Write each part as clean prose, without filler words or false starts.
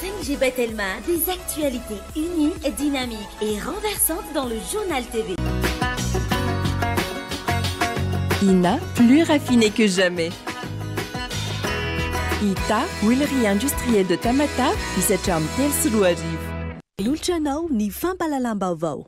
5G by Telma, des actualités uniques, dynamiques et renversantes dans le Journal TV. Ina, plus raffiné que jamais. Ita, huilerie industrielle de Tamatave, hisatra amin'ny 2003. Manolotra anao ny fampahalalam-baovao.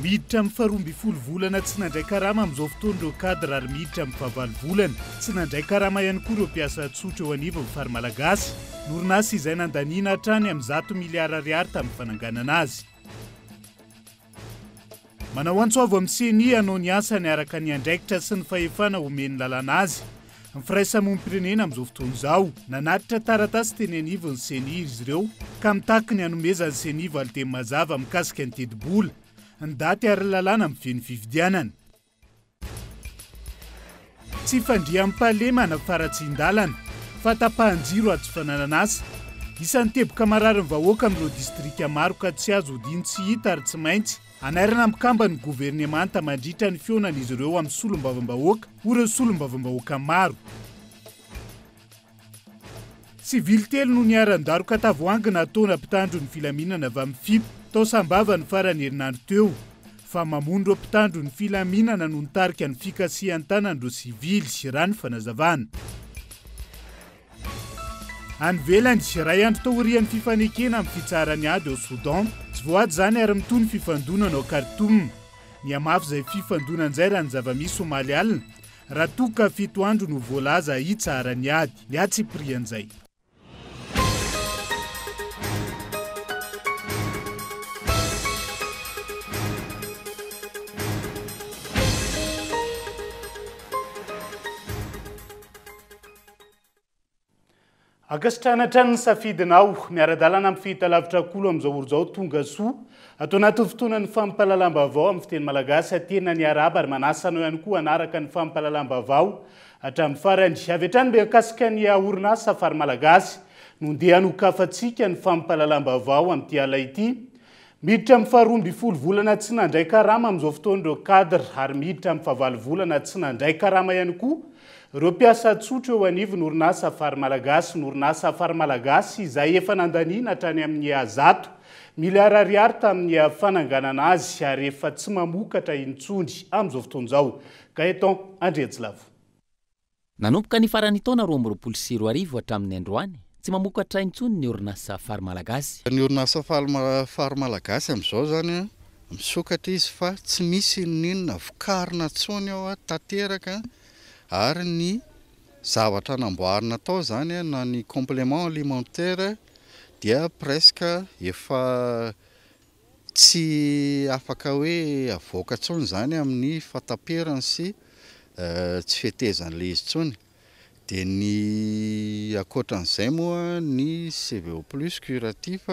Miditra amin'ny faharoa ambin'ny folo volana tsy nandray karama amin'izao fotoana ireo cadre ary miditra amin'ny fahavalo volana tsy nandray karama ihany koa ireo mpiasa tsotra eo anivon'ny Fary Malagasy, ny orinasa izay nandaniana hatrany amin'ny 100 miliara ariary tamin'ny fananganana azy. Manao antso avo amin'ny CENI hanao ny asany araka ny andraikitra sy ny fahefana omen'ny lalàna azy ny firaisamonim-pirenena amin'izao fotoana izao. Nanatitra taratasy teny anivon'ny CENI izy ireo ka mitaky ny hanomezan'ny CENI valinteny mazava mikasika ny tetibola, ny daty ary ny lalàna mifehy ny fifidianana. Tsy fandriampahalemana faratsian-dalana, fahatapahan-jiro ary tsy fananan'asa. Isan'ny teboka marary ny vahoaka amin'ireo distrika maro ka tsy azo odiany tsy hita ary tsy maintsy anairana mikamban'ny governemanta mandritra ny fihaonan'izy ireo amin'ny solombavambahoaka ho ireo solombavambahoaka maro. Sivily telo no niharan-daroka tavoahangy nataona mpitandro ny filaminana avy amin'ny FIP tao Sambava ny faran'ny herinandro teo. Fa mamono ireo mpitandro ny filaminana no nitarika ny fikasihan-tanan'ireo sivily, raha ny fanazavana. Any ivelany, iray andro taorian'ny fifanekena amin'ny fitsaharan'ny ady ao Soudan, tsy voaady izany ary mitohy ny fifandonana ao Khartoum. Nihamafy izay fifandonana izay raha ny zava-misy omaly alina, raha toa ka 7 andro no voalaza hitsaharan'ny ady. Ny antsipirian'izay. Ankasitrahana hatrany ny safidinao. Miara-dalana amin'ny fahitalavitra Kolo amin'izao ora izao. Tonga soa ato anatin'ny fotoanan'ny fampahalalam-baovao amin'ny fiteny malagasy. Tena niarahaba ary manasa anao ihany koa hanaraka ny fampahalalam-baovao hatramin'ny farany. Avy hatrany mikasika ny orinasa Fary Malagasy no ndeha hanokafantsika ny fampahalalam-baovao amin'ity alina ity. Miditra amin'ny faharoa ambin'ny folo volana tsy nandray karama amin'izao fotoana ireo cadre ary miditra amin'ny fahavalo volana tsy nandray karama ihany koa ireo mpiasa tsotra eo anivon'ny orinasa Fary Malagasy. Ny orinasa Fary Malagasy izay efa nandaniana hatrany amin'ny 100 miliara ariary tamin'ny fananganana azy ary efa tsy mamokatra intsony amin'izao fotoana izao. Gaëtan Andriantsilavo. Nanomboka ny faran'ny taona 2022 hatramin'ny androany, tsy mamokatra intsony ny orinasa Fary Malagasy. Ny orinasa Fary Malagasy amin'izao zany a, misokatra izy fa tsy misy n'inona vokarina intsony ao a, tanteraka ary ny zavatra namboarina tao zany a, na ny complément alimentaire dia presque efa tsy afaka hoe avoaka intsony zany amin'ny fahataperany sy tsy fetezan'ilay izy intsony. Dia ny ankoatran'izay moa ny CVO plus curatif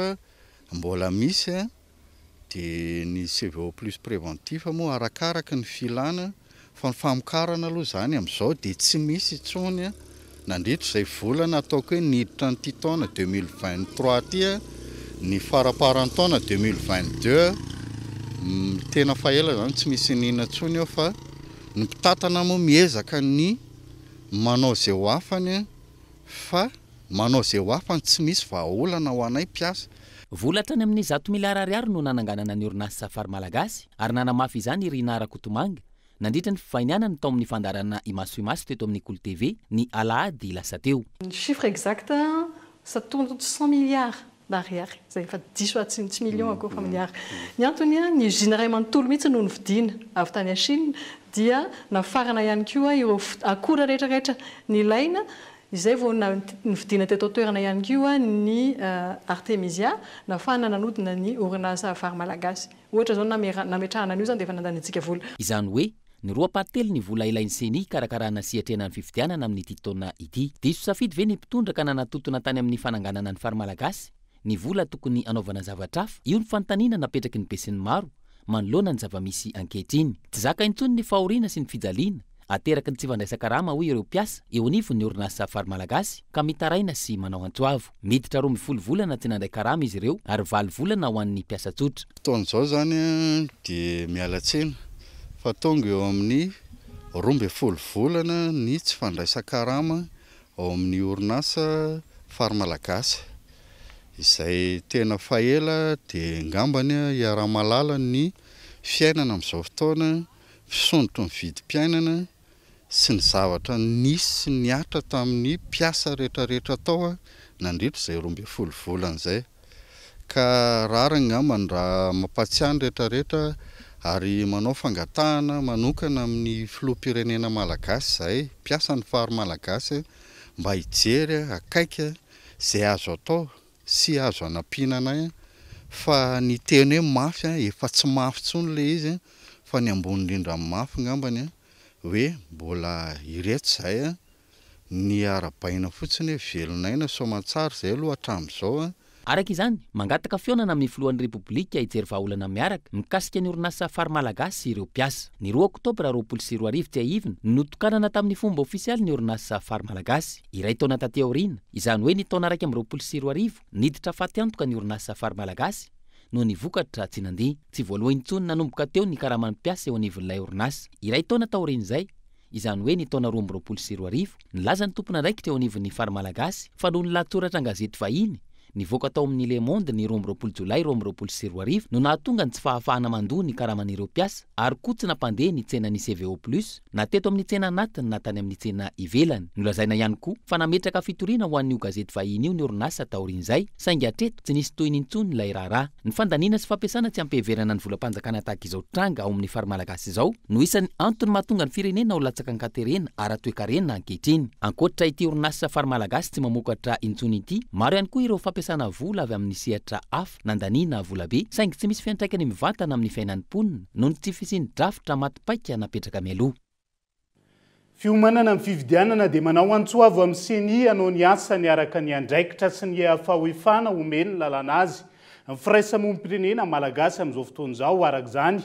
mbola misy a, dia ny CVO plus préventif moa arakaraky ny filana, fa ny famokarana aloha zany amin'izao dia tsy misy intsony a, nandritra izay volana ataoko hoe niditra an'ity taona 2023 ty a, ny faramparan'ny taona 2022 tena faela zany tsy misy n'inona intsony eo, fa ny mpitantana moa miezaka ny manao izay ho afany, fa manao izay ho afany tsy misy vahaolana ho anay mpiasa. Vola hatrany amin'ny 100 miliara ariary no nananganana ny orinasa Fary Malagasy ary nanamafy izany i Rinah Rakotomanga nandritra ny fifainianany tao amin'ny fandaharana Imaso Imaso teto amin'ny Kolo TV ny alahady lasa teo. Ny chiffre exact, ça tourne autour de 100 milliards d'ariary, zay efa diso atsy, tsy million akory fa milliard. Ny antony a, ny usine iray manontolo mihitsy no novidiana avy tany Chine, dia nafarana ihany koa ireo akora rehetrarehetra nilaina izay vao novidiana teto an-toerana ihany koa ny artemisia nahafahana nanodina ny orinasa Vary Malagasy. Ohatra zao nametrahana an'io zany dia efa nandaniantsika vola. Izany hoe ny roa ampahatelony ny vola ilain'ny CENI hikarakarana sy hiatrehana ny fifidianana amin'ity taona ity. Diso safidy ve ny mpitondra ka nanatontona tany amin'ny fananganana ny Fary Malagasy ny vola tokony hanaovana zavatra hafa? Io ny fanontaniana napetraky ny besinimaro manoloana ny zava-misy ankehitriny. Tsy zaka intsony ny fahoriana sy ny fijaliana. ateraky ny tsy fandraisan-karama hoy ireo mpiasa eo anivon'ny orinasa Fary Malagasy ka mitaraina sy manao antso avo. Miditra 12 volana tsy nandray karama izy ireo ary 8 volana ho an'ny mpiasa tsotra. Fotoana izao izany dia miala tsiny fa tonga eo amin'ny 12 volana ny tsy fandraisan-karama ao amin'ny orinasa Fary Malagasy izay tena fahela dia ngambany iaraha-mahalala ny fiainana amin'izao fotoana, fisondrotry ny vidim-piainana sy ny zavatra nisy sy nihatra tamin'ny mpiasa rehetrarehetra tao nandritra izay 12 volana izay. Ka rariny ngambany raha mampatsiahy ny rehetrarehetra ary manao fangatahana manokana amin'ny filoham-pirenena malagasy izay mpiasa ny Fary Malagasy mba hijery akaiky izay azo atao sy azo anampiana anay fa ny teny hoe mafy efa tsy mafy intsony ilay izy fa ny ambony indrindra amin'ny mafy ngambany hoe mbola ireto izay ny arabaina fotsiny hoe velon'aina soamantsara izay aloha hatramin'izao. Araka izany, mangataka fihaonana amin'ny filohan'ny Repoblika hijery vahaolana miaraka mikasika ny orinasa Fary Malagasy ireo mpiasa. Ny 2 oktobra 2020 tsiahivina no notokanana tamin'ny fomba ofisialy ny orinasa Fary Malagasy. Iray taona taty aoriana, izany hoe ny taona 2021, niditra faty antoka ny orinasa Fary Malagasy noho ny vokatra tsy nandeha. Tsy voaloa intsony nanomboka teo ny karaman'ny mpiasa eo anivon'ilay orinasa. Iray taona taorian'izay, izany hoe ny taona 2022, nilaza ny tompon'andraikitra eo anivon'ny Fary Malagasy fa noho ny lahatsoratra an-gazety vahiny nivoaka tao amin'ny Le Monde ny 22 jolay 2022 no nahatonga ny tsy fahafahana mandoa ny karaman'ireo mpiasa ary koa tsy nampandeha ny tsenan'ny CVO Plus na teto amin'ny tsena anatiny na tany amin'ny tsena ivelany. Nolazaina ihany koa fa nametraka fitoriana ho an'io gazety vahiny io ny orinasa taorian'izay, saingy hatreto tsy nisy tohiny intsony ilay raharaha. Ny fandaniana sy fampiasana tsy ampiheverana ny volam-panjakana tahaka izao tranga ao amin'ny Fary Malagasy izao no isan'ny antony mahatonga ny firenena ho latsaka an-katerena ara-toekarena ankehitriny. Ankoatra ity orinasa Fary Malagasy tsy mamokatra intsony ity, maro ihany koa ireo fampiasana vola avy amin'ny sehatra hafa nandaniana volabe saingy tsy misy fiantraikany mivantana amin'ny fiainan'ny mponina noho ny tsy fisian'ny drafitra maty paika napetraka mialoha. Fiomanana amin'ny fifidianana dia manao antso avo amin'ny CENI hanao ny asany araka ny andraikitra sy ny fahefana omen'ny lalàna azy. Ny firaisamonim-pirenena malagasy amin'izao fotoana izao araka izany.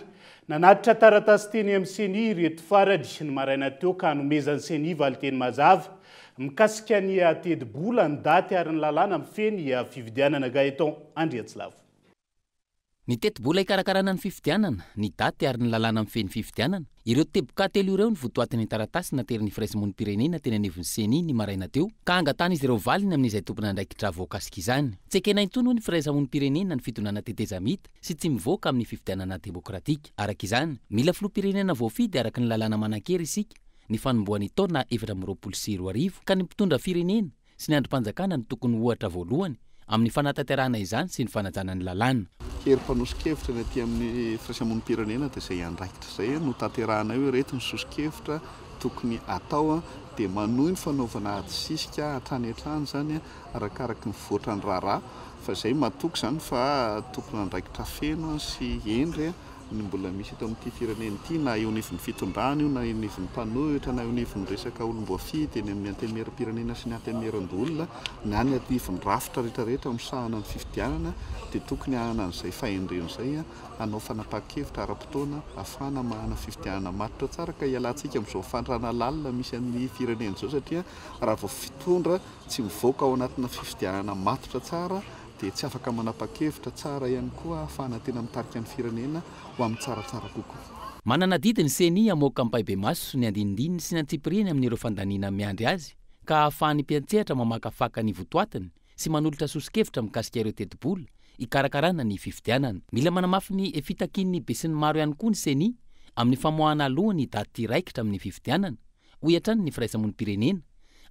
Nanatitra taratasy teny amin'ny CENI ireto farany ny maraina teo ka hanomezan'ny CENI valinteny mazava mikasika ny tetibola, ny daty ary ny lalàna mifehy ny fifidianana. Gaëtan Andriatsilavo. Ny tetibola hikarakarana ny fifidianana, ny daty ary ny lalàna mifehy ny fifidianana. Ireo teboka telo ireo no votoatin'ny taratasy naterin'ny firaisamonim-pirenena teny anivon'ny CENI ny maraina teo ka angatahan'izy ireo valiny amin'izay tompon'andraikitra voakasika izany. Tsy ekena intsony hoy ny firaisamonim-pirenena ny fitondrana tetezamita sy tsy mivoaka amin'ny fifidianana demokratika. Araka izany, mila filoham-pirenena voafidy araka ny lalàna manan-kery isika ny fanombohan'ny taona 2024 ka ny mpitondra firenena sy ny andrim-panjakana no tokony ho ohatra voalohany amin'ny fanatanterahana izany sy ny fanajana ny lalàna. Hery mpanoso-kevitra ny aty amin'ny firaisamonim-pirenena dia izay andraikitra izay no tanterahana eo, ireto ny soso-kevitra tokony atao dia manohy ny fanaovana ady sisika hatrany hatrany izany arakaraky ny voatra ny raharaha fa izay matoky izany fa tompon'andraikitra feno sy hendry ny mbola misy eto amin'ity firenena ity na eo anivon'ny fitondrana io na eo anivon'ny mpanohitra na eo anivon'ny resaka olom-boafidy eny amin'ny antenimieram-pirenena sy ny antenimieran-doholona na ny anivon'ny rafitra rehetrarehetra misahana ny fifidianana dia tokony hanana an'izay fahendrena izay hanao fanapahan-kevitra ara-potoana ahafahana manana fifidianana matotra tsara ka hialantsika amin'izao fahantrana lalina misy amin'ny firenena izao satria raha vao fitondra tsy mivoaka ao anatina fifidianana matotra tsara dia tsy afaka manapa-kevitra tsara ihany koa ahafahana tena mitarika ny firenena ho amin'ny tsaratsara kokoa. Manana adidy ny CENI hamoaka ampahibemaso ny andinindininy sy ny antsipiriany amin'ireo fandaniana miandry azy ka ahafahan'ny mpiantsehatra mamakafaka ny votoatiny sy manolotra soso-kevitra mikasika ireo tetibola hikarakarana ny fifidianana. Mila manamafy ny fitakian'ny besinimaro ihany koa ny CENI amin'ny famoahana aloha ny daty raikitra amin'ny fifidianana hoy hatrany ny firaisamonim-pirenena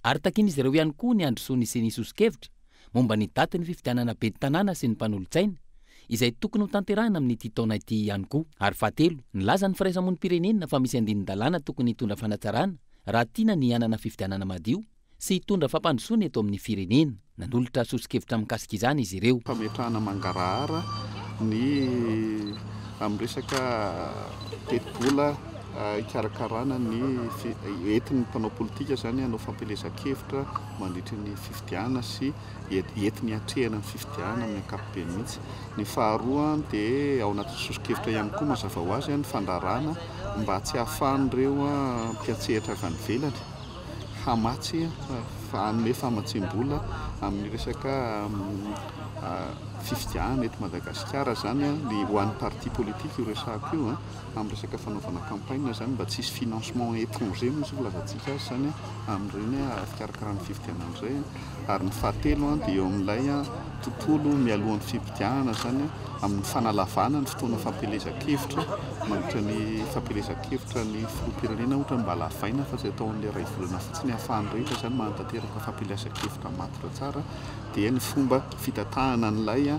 ary takian'izy ireo ihany koa ny handrosoan'ny CENI soso-kevitra momba ny datin'ny fifidianana ben'ny tanàna sy ny mpanolotsaina izay tokony ho tanterahina amin'ity taona ity ihany koa. Ary fahatelo, nilaza ny firaisamonim-pirenena fa misy andinin-dalàna tokony hitondra fanatsarana raha tiana ny hanana fifidianana madio sy hitondra fampandrosoana eto amin'ny firenena. Nanolotra soso-kevitra mikasika izany izy ireo. Fametrahana mangarahara ny amin'ny resaka tetibola hikarakarana ny entin'ny mpanao politika izany hanao fampielezan-kevitra mandritry ny fifidianana sy entiny hiatrehana ny fifidianana amin'ny ankapobeny mihitsy. Ny faharoa dia ao anatin'ny soso-kevitra ihany koa mazava ho azy ny fandrarana mba tsy hahafahan'ireo mpiantsehatra avy any ivelany hamatsy hanome famatsiam-bola amin'ny resaka fifidianana eto Madagasikara izany ny ho an'ny parti politique io resahako io amin'ny resaka fanaovana campagne izany mba tsy hisy financement étranger moa izao filazantsika azy izany amin'ireny fikarakarana fifidianana izay. Ary ny fahatelo dia eo amin'ilay tontolo mialohan'ny fifidianana izany amin'ny fanalavana ny fotoana fampielezan-kevitra mandritra ny fampielezan-kevitra ny filoham-pirenena ohatra mba lavaina fa tsy atao an'ilay iray volana fotsiny ahafahan'ny rehetra izany manatanteraka fampielezan-kevitra matotra tsara dia ny fomba fitantanana an'ilay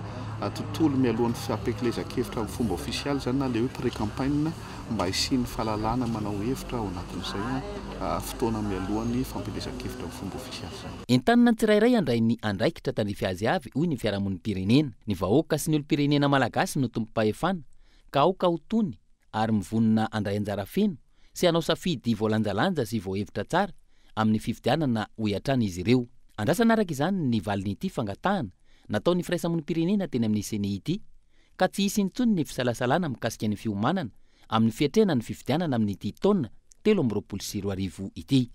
tontolo mialohan'ny fampielezan-kevitra amin'ny fomba ofisialy izany na ilay hoe pré-campagne mba hisian'ny fahalalahana manao hevitra ao anatin'izay fotoana mialohan'ny fampielezan-kevitra amin'ny fomba ofisialy izay. Entanina ny tsirairay handray ny andraikitra tandrify azy avy, hoy ny fiarahamonim-pirenena. Ny vahoaka sy ny olom-pirenena malagasy no tompom-pahefana ka aoka ho tony ary mivonona handray anjara feno sy hanao safidy voalanjalanja sy voahevitra tsara amin'ny fifidianana, hoy hatrany izy ireo. Andrasana araka izany ny valin'ity fangatahana nataon'ny firaisamonim-pirenena teny amin'ny Ceni ity ka tsy hisy intsony ny fisalasalana mikasika ny fiomanana amin'ny fiatrehana ny fifidianana amin'ity taona 2023 ity.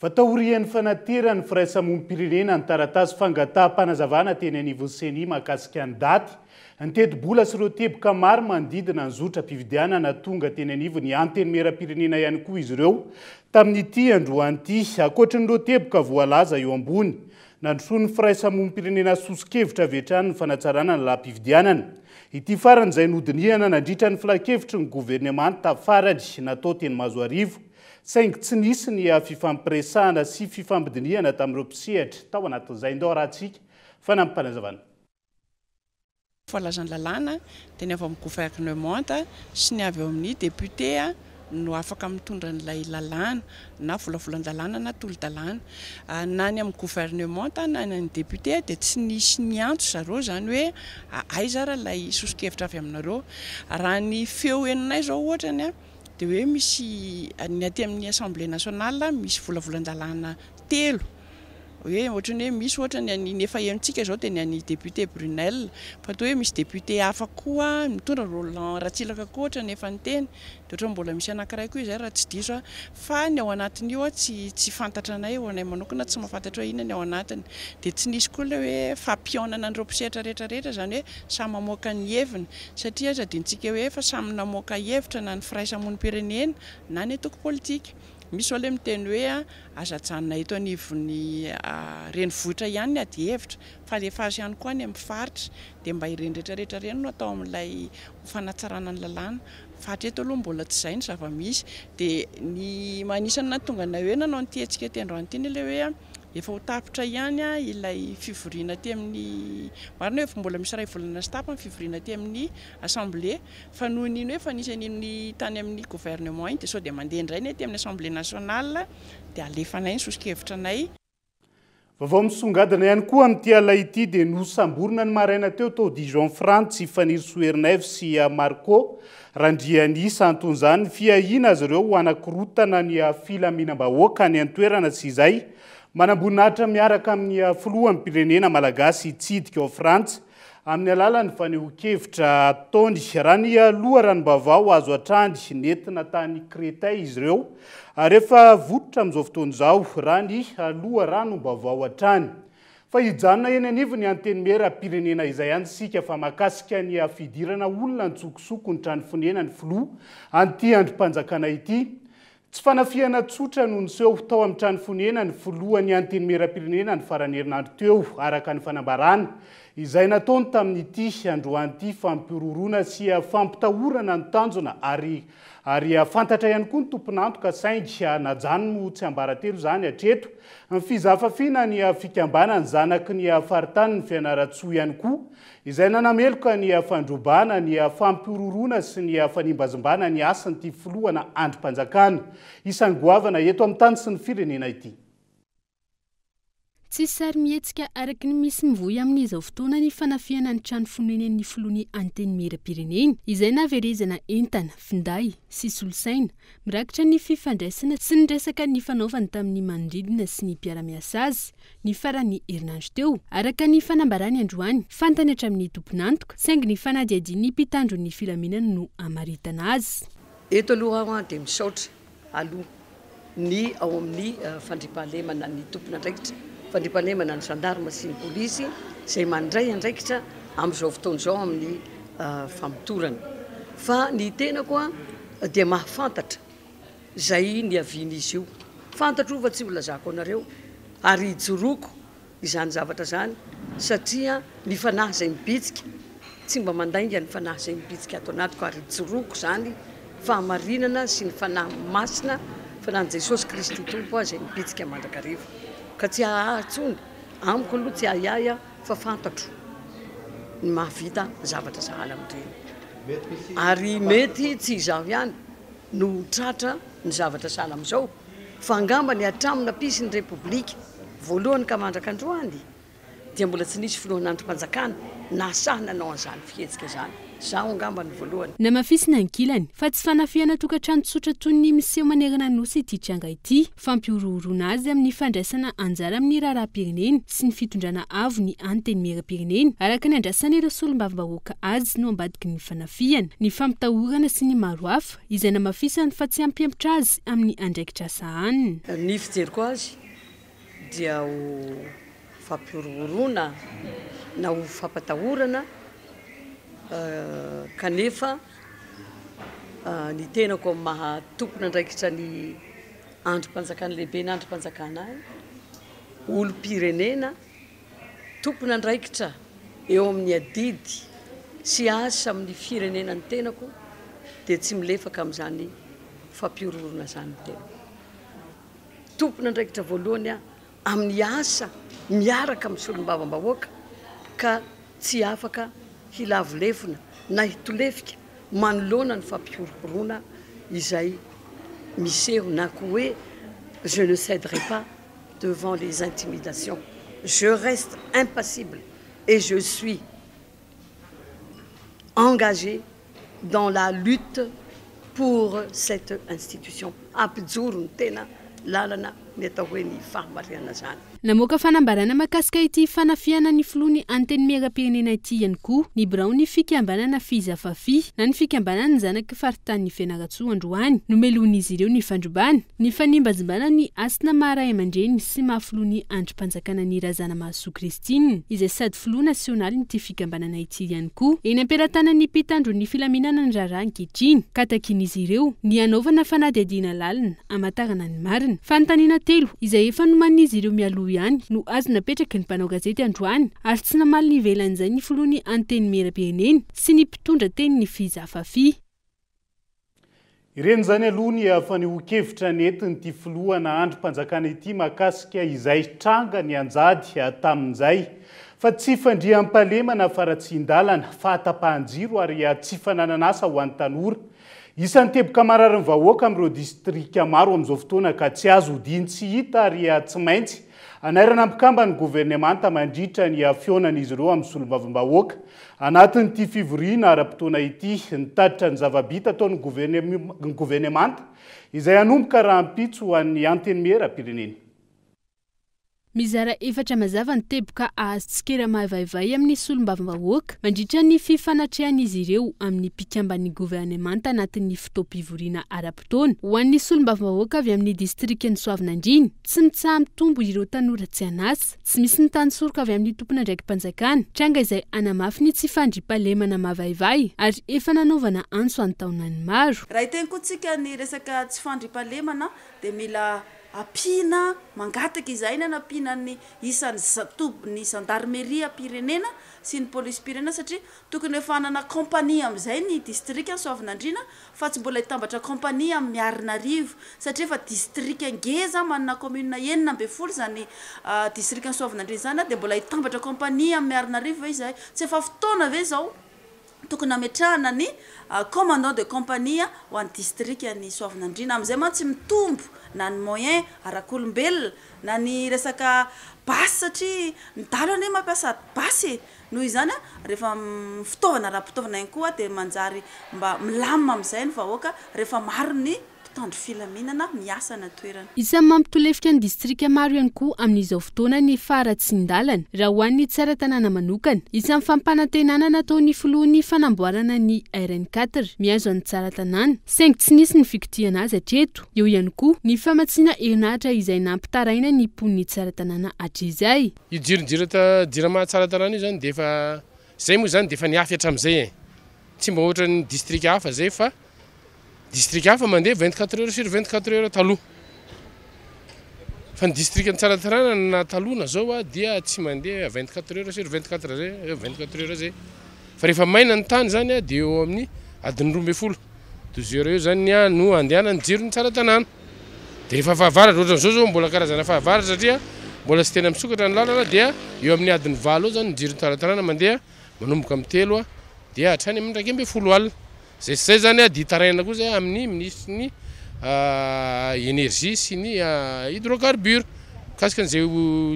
Fa taorian'ny fanateran'ny firaisamonim-pirenena ny taratasy fangataham-panazavana teny anivon'ny Ceni mahakasika ny daty, ny tetibola sy ireo teboka maro manodidina ny zotram-pifidianana tonga teny anivon'ny Antenimierampirenena ihany koa izy ireo tamin'ity androany ity. Ankoatrin'ireo teboka voalaza eo ambony, nandrosoan'ny firaisamonim-pirenena soso-kevitra avy hatrany ny fanatsarana ny lalam-pifidianana. Ity farany izay nodinihana nandritra ny filankevitry ny governemanta farany natao teny Mahazoarivo, saingy tsy nisy ny fifampiresahana sy fifampidinihana tamin'ireo mpisehatra tao anatin'izay. Ndao arahantsika fanampim-panazavana. Voalazan'ny lalàna dia ny avy ao amin'ny governemanta sy ny avy ao amin'ny député no afaka mitondra an'ilay lalàna na volavolan-dalàna na tolo-dalàna. Na ny amin'ny governemanta na ny an'ny député dia tsy nisy niantso zareo izany hoe aiza ary ilay soso-kevitra avy aminareo. Raha ny feo henonay izao ohatra ny dia hoe misy ny aty amin'ny assemblée nationale misy volavolan-dalàna telo hoe ohatran'ny hoe misy ohatra ny an'ny ny efa henontsika izao dia ny an'ny député Brunelle fa toa hoe misy député hafa koa mitondra Roland Ratsiraka koa ohatra ny efa niteny dia ohatran'ny mbola misy anankiray koa izay raha tsy diso aho fa ny ao anatin'io tsy tsy fantatra anay ho anay manokana tsy mahafantatra hoe inona ny ao anatiny dia tsy nisy koa ilay hoe fampihaonana an'ireo mpisehatra rehetra rehetra izany hoe samy mamoaka ny heviny satria aza adinontsika hoe efa samy namoaka hevitra na ny firaisamonim-pirenena na ny antoko politika. Misy izao ilay miteny hoe aza ajanona eto anivon'ny renivohitra ihany ny adihevitra fa alefaso ihany koa any amin'ny faritra dia mba ireny rehetra rehetra ireny no atao amin'ilay ho fanatsarana ny lalàna fa hatreto aloha mbola tsy izay ny zava-misy dia ny anisan'ny nahatonga anay hoe nanao an'ity hetsika ity androany ity ilay hoe efa ho tapitra ihany ilay fivoriana aty amin'ny marina hoe efa mbola misy iray volana sy tapany fivoriana aty amin'ny assemblée Fa noho ny iny hoe efa nisy an'iny tany amin'ny gouvernement iny dia sao dia mandeha indray ny aty amin'ny assemblée nationale dia alefanay ny soso-kevitra anay. Vaovao misongadina ihany koa amin'ity alina ity dia nosamborina ny maraina teo tao Dijon Frantsa i Fanirisoa Ernaivo sy Marco Randrianisa. Anton'izany ny fiahiana azy ireo ho hanakorotana ny filaminam-bahoaka any an-toerana sy izay manamboninahitra miaraka amin'ny filoham-pirenena malagasy hitsidika ao Frantsa Amin'ny alalan'ny fanehoan-kevitra ataony, raha ny loharanom-baovao azo hatrany, nentina tany Créteil izy ireo ary efa votitra amin'izao fotoana izao, raha ny loharanom-baovao hatrany. Fa hijanona eny anivon'ny Antenimieram-pirenena izay ihany isika fa mahakasika ny fidirana olona an-tsokosoko ny trano fonenan'ny filoha an'ity andrim-panjakana ity. Tsy fanafihana tsotra no niseho tao amin'ny trano fonenan'ny filohan'ny Antenimierampirenena ny faran'ny herinandro teo, araka ny fanambarana izay nataony tamin'ity androany ity. Fampihorohoroana sy fampitahorana no tanjona ary ary fantatra ihany koa ny tompon'antoka saingy najanony ho tsiambaratelo izany hatreto. Ny fizafafiana ny fikambanan'ny zanaky ny faritanin'i Fianarantsoa ihany koa izay nanameloka ny fandrobana, ny fampihorohoroana sy ny fanimbazimbana ny hasin'ity filohana andrim-panjakana isan'ny goavana eto amin'ny tany sy ny firenena ity. Tsy sarimihetsika araka ny misy mivoy amin'izao fotoana ny fanafihana ny trano fonenan'ny filohan'ny Antenimierampirenena, izay nahaverezana entana, finday sy solosaina, mirakitra ny fifandraisana sy ny resaka nifanaovany tamin'ny manodidina sy ny mpiara-miasa azy, ny faran'ny herinandro teo. Araka ny fanambarany androany, fantany hatramin'ny tompon'antoka, saingy ny fanadihadian'ny mpitandro ny filaminana no hamaritana azy. Eto aloha aho dia misaotra aloha ny ao amin'ny fandriampahalemana, ny tompon'andraikitra fandriampahalemana, ny gendarme sy ny polisy izay mandray andraikitra amin'izao fotoana izao amin'ny famotorana. Fa ny tenako dia mahafantatra izay niavian'izy io. Fantatro io fa tsy ho lazako anareo ary hijoroako izany zavatra izany satria ny fanahy izay mibitsika tsy mba mandainga ny fanahy izay mibitsika ato anatiko ary ijoroako izany fahamarinana sy ny fanahy masina fanahin'i Jesosy Kristy Tompo aho izay mibitsika mandrakariva ka tsy ahahy intsony amiko aloha tsy ahiahy aho fa fantatro ny mahavita zavatra sahala amin'ireny ary mety tsy izaho ihany no ho tratra ny zavatra sahala amin'izao Fa angamba ny hatramin'ny nampisy ny Repoblika voalohany ka mandraka androany dia mbola tsy nisy filohan'andrim-panjakana nahasahy nanao an'izany fihetsika izany. Izaho angamba no voalohany. Namafisina ankilany, fa tsy fanafihana tokantrano tsotra toy ny miseho manerana ny Nosy ity tranga ity. Fampihorohoroana azy amin'ny fandraisana anjara amin'ny raharaham-pirenena sy ny fitondrana avo ny Antenimierampirenena, araka ny andrasan'ireo solombavambahoaka azy no ambadiky ny fanafihana, ny fampitahorana sy ny maro hafa. izay namafisany fa tsy hampihemotra azy amin'ny andraikitra sahaniny. Ny fijeriko azy dia ho fampihorohoroana na ho fampatahorana kanefa ny tenako amin'ny maha tompon'andraikitra ny andrim-panjakana lehiben'ny andrim-panjakana ahy, olom-pirenena, Tompon'andraikitra eo amin'ny adidy sy asa amin'ny firenena ny tenako dia tsy milefaka amin'izany fampihorohoroana izany ny tenako. Tompon'andraikitra voalohany aho amin'ny asa miaraka amin'ny solombavambahoaka ka tsy afaka hilavo lefona na hitolefika manoloana ny fampihorohoroana izay miseho na koa hoe je ne cederai pas devant les intimidations. Je reste impassible et je suis engagé dans la lutte pour cette institution. Hampijoro ny tena lalana ny atao hoe ny fahamarinana izany. Namoaka fanambarana mahakasika ity fanafihana ny filoha ny Antenimierampirenena ity ihany koa ny biraon'ny fikambanana Fizafafi na ny fikambanan'ny zanaky faritanin'i Fianarantsoa androany. Nomelohin'izy ireo ny fandrobana. Ny fanimbazimbana ny hasina maha ray aman-dreny sy maha filoha ny andrim-panjakana ny Razanamahasoa Christine, izay sady filoha nasionalin'ity fikambanana ity ihany koa. Eny am-pelatanan'ny mpitandro ny filaminana ny raharaha ankehitriny, ka takian'izy ireo ny hanaovana fanadihadiana lalina hamantarana ny marina. Fanontaniana telo, izay efa nomanin'izy ireo mialoha ihany, no azo napetraky ny mpanao gazety androany, ary tsy namaly ny ivelan'izay ny filoha ny Antenimierampirenena sy ny mpitondra tenin'ny Fizafafi. Ireny izany aloha ny fanehoan-kevitra nentin'ity filohana andrim-panjakana ity mahakasika izay tranga nianjady tamin'izay. Fa tsy fandriampahalemana, faharatsian-dalana, fahatapahan-jiro ary tsy fananan'asa ho an'ny tanora. Isan'ny teboka mararin'ny vahoaka amin'ireo distrika maro amin'izao fotoana ka tsy azo odian-tsy hita ary tsy maintsy anairana mpikamban'ny governemanta mandritra ny fihaonan'izy ireo amin'ny solombavambahoaka Anatin'ity fivoriana ara-potoana ity, nitatitra ny zava-bita ataon'ny governemanta izay hanomboka rahampitso ho an'ny Antenimierampirenena. Mizara efatra mazava ny teboka ahazo tsikera mavaivay amin'ny solombavambahoaka mandritra ny fifanatrehan'izy ireo amin'ny mpikamban'ny governemanta anatin'ny fotoam-pivoriana ara-potoana ho an'ny solombavambahoaka avy amin'ny distrikan'i Soavinandriana. Tsy mitsaha-mitombo ireo tanora tsy an'asa. Tsy misy ny tany soroka avy amin'ny tompon'andraiki-panjakana, tranga izay hanamafy ny tsy fandriampahalemana mavaivay ary efa nanaovana antso an-taonany maro. Raha hiteny koa tsika ny resaka tsy fandriampahalemana dia mila ampiana, mangataka izahay ny hanampiana ny isan'ny tobin'ny zandarimeriam-pirenena sy ny polisim-pirenena satria tokony efa hanana compagnie amin'izay ny distrikan'i Soavinandriana fa tsy mbola hitambatra compagnie amin'ny Miarinarivo satria efa distrika ngeza manana commune 16 izany distrikan'i Soavinandriana izany dia mbola hitambatra compagnie amin'ny Miarinarivo ve izahay? Tsy efa fotoana ve izao? Tokony hametrahana ny commandant de compagnie ho an'ny distrikan'i Soavinandriana. Amin'izay mantsy mitombo na ny moyen arak'olombelona na ny resaka basy satria ny dahalo anie mampiasa basy e! Noho izany rehefa fitaovana ara-pitaovana ihany koa dia manjary mba milamina amin'izay ny vahoaka rehefa maro ny mpitandro filaminana miasa any an-toerana. Isan'ny mampitolefika ny distrika maro ihany koa amin'izao fotoana ny faharatsian-dalana, raha ho an'ny Tsaratanàna manokana. Isan'ny fampanantenana nataon'ny filoha ny fanamboarana ny RN quatre mihazo an'i Tsaratanàna, saingy tsy nisy ny fikotihana azy hatreto. Eo ihany koa ny famatsiana herinaratra izay nampitaraina ny mponin'i Tsaratanàna hatrizay. Io jironjiro Jirama Tsaratanàna io izany dia efa, izay moa izany dia efa niafy hatramin'izay e! Tsy mba ohatran'ny distrika hafa izay fa Distrika hafa mandeha 24 heures sur 24 heures taloha. Fa ny distrikan'i Tsaratanàna na taloha na zao dia tsy mandeha 24 heures sur 24 zay, 24 heures zay. Fa rehefa maina ny tany zany dia eo amin'ny adiny 12, 12 heures eo zany no andehanan'ny jiron'i Tsaratanàna. Dia rehefa fahavaratra, ohatran'izao zao mbola karazana fahavaratra satria mbola tsy tena misokatra ny lalana dia eo amin'ny adiny valo eo zany ny jiron'i Tsaratanàna mandeha manomboka amin'ny telo dia hatrany amin'ny 11 alina. Zay sy zay zany dia hitarainana koa zay amin'ny minisitry ny energie sy ny hydrocarbure mikasika an'izay